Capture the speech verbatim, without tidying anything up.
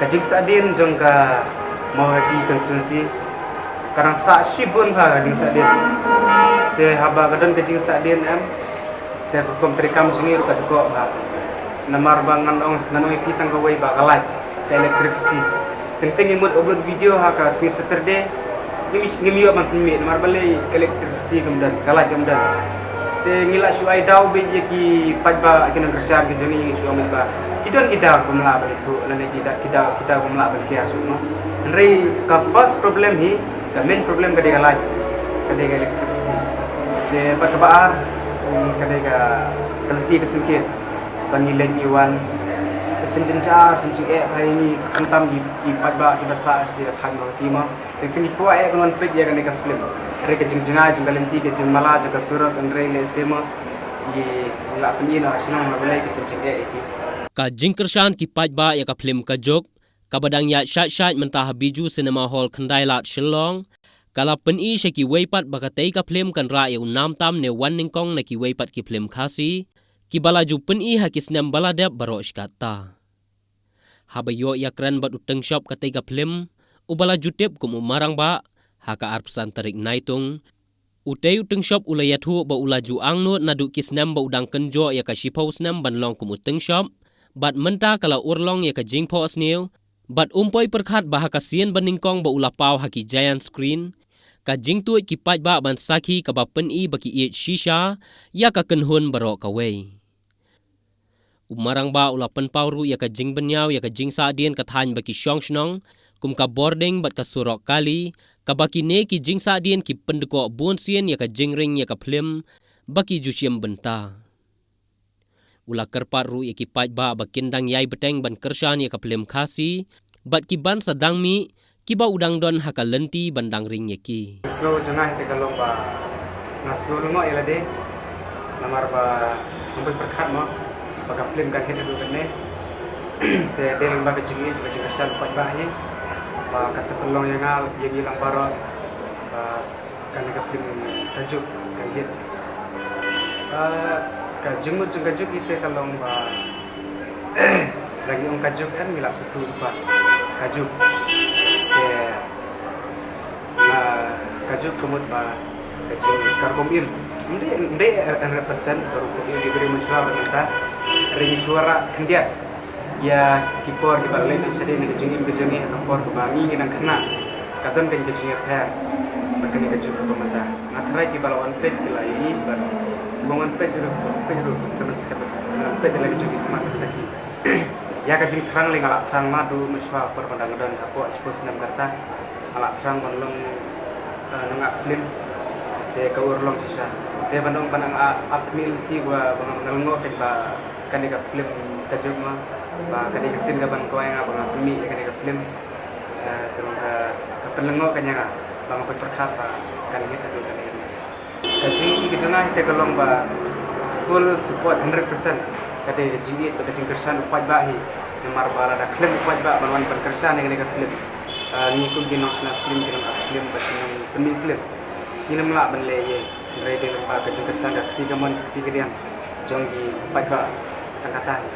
Ka jingsahdien jong ka Mawhati constituency ka dang sah shibun bha ka jingsahdien. Te haba ka don ka jingsahdien em, te ka kum treikam jong ngi ruh ka dkoh bha. Namar ba ngan ong, ngan ong ïa phi tang kawei ba ka light, ka electricity. Teng teng ngi mut upload video ha ka sngi Saturday, ngim, ngim ïoh ban pynmih namar balei ka electricity kam don, ka light kam don. Te ngi la shu ai daw beit ïa ki paidbah, ki nongkyrshan ki jong ngi, ngi shu ong beit ba ki don ki daw kum lah ban ïathuh, lane ki da-, ki daw, ki daw kum lah ban kiar shuh, no. Hynrei ka first problem hi, ka main problem ka dei ka light, ka dei ka electricity. Te bad kaba ar, mm, ka dei ka, ka lynti ka syngkien. Ba ngi leit ngi wan, ka sngewjynjar, sngewjyngeh bha ïa ngi, khamtam ki, ki paidbah kiba sah sha ka thaiñ Mawhati mo. Te ngi kwah eh ban wan peit ïa kane ka film. Hynrei ka jingjngai jong ka lynti, ka jingmala jong ka surok, hynrei lehse mo, ngi la pyni noh ha shnong, namar balei, ka sngewjyngeh ïa ki. Ka jingkyrshan ki paidbah ïa ka film Ka Juk, kaba dang ïaid shait shait mynta ha Bijou Cinema Hall, Khyndailad, Shillong, ka la pyni sha kiwei pat ba katei ka film kan rah ïa u nam tam ne wan nyngkong na kiwei pat ki film Khasi kiba la ju pyni ha ki snem ba la dep baroh shi katta. Haba ïoh ïakren bad u tyngshop katei ka film, uba la ju tip kum u Marangbah, ha ka arphew san tarik Naitung, utei u tyngshop u la ïathuh ba u la ju angnud naduh ki snem ba u dang kynjoh ïa ka shiphew snem ban long kum u tyngshop, bad mynta ka la urlong ïa ka jingphohsniew, bad um poi pyrkhat ba ha ka sien ba nyngkong ba u la paw ha ki giant screen, ka jingtuid ki paidbah ban sakhi kaba pyni ba ki ïeit shisha ïa ka kynhun baroh kawei. U Marangbah u la pynpaw ruh ïa ka jingbynñiaw ïa ka jingsahdien ka thaiñ bad ki shong shnong, kum ka bording bad ka surok kali, kaba kine ki jingsahdien ki pyndkoh bun sien ïa ka jingring ïa ka film ba ki ju shim bynta. U la kyrpad ruh ïa ki paidbah ba kin dang ïai bteng ban kyrshan ïa ka film Khasi, bad ki ban sa dang mih, kiba u dang don ha ka lynti ban dang ring ïa ki. Ka sngew jong nga hi te ka long ba nga sngew lyngngoh ïa lade, namar ba ngam poi pyrkhat mo ba ka film kan hit haduh katne. Te dei lyngba ka jingïeit, ka jingkyrshan paidbah hi ba kan sa pynlong ïa nga, ïa ngi lang baroh, ba kane ka film Ka Juk kan hit. Ah, ka jingmut jong Ka Juk hi te ka long ba la ngi ong Ka Juk, em, ngi la sngewthuh ba Ka Juk. Te, ah, Ka Juk ka mut ba ka jing, ka rukom im. Ym dei, ym dei hundred percent ka rukom im, ngi briew mynshuwa ba mynta. Hynrei ngi shu wanrah khyndiat ïa ki por kiba la leit shadien, ka jingim ka jong ngi ha ka por kaba ngi ngi nang khynnah. Ka don ka jingïapher bad kane Ka Juk ruh mynta. Nga tharai kiba la wan peit ki la ïohi bad ba wan peit ruh, peit ruh, ka mynskhem, wan peit la ka jong ki khmat ka sakhi. Ïa ka jingthrang lei nga la thrang naduh mynshuwa por ba nga dang don hapoh shiphew snem kata. Nga la thrang ban long, eh, nongap film. Te ka urlong shisha. Te ban long ban nang ap, ap film te ba, ba nga lyngngoh kein ba kane ka film Ka Juk ma, ba kane ka sien kaban kwah ïa nga ba nga pynmih ïa kane ka film. Eh, te ka, ka pynlyngngoh kein ïa nga ba nga pynpyrkhat ba kan hit haduh kane. Ka jingïeit ka jong nga hi te ka long ba full support, hundred percent. Ka dei ka jingïeit bad ka jingkyrshan u paidbah hi. Namar ba lada khlem u paidbah ban wan ban kyrshan ïa kane ka film, eh, ngi kum ki nongshna film, ki nongap film bad ki nongpynmih film, ngim lah ban leh ei ei. Hynrei dei lyngba ka jingkyrshan ka kti kamon ka kti kadiang jong ki paidbah tang kata hi.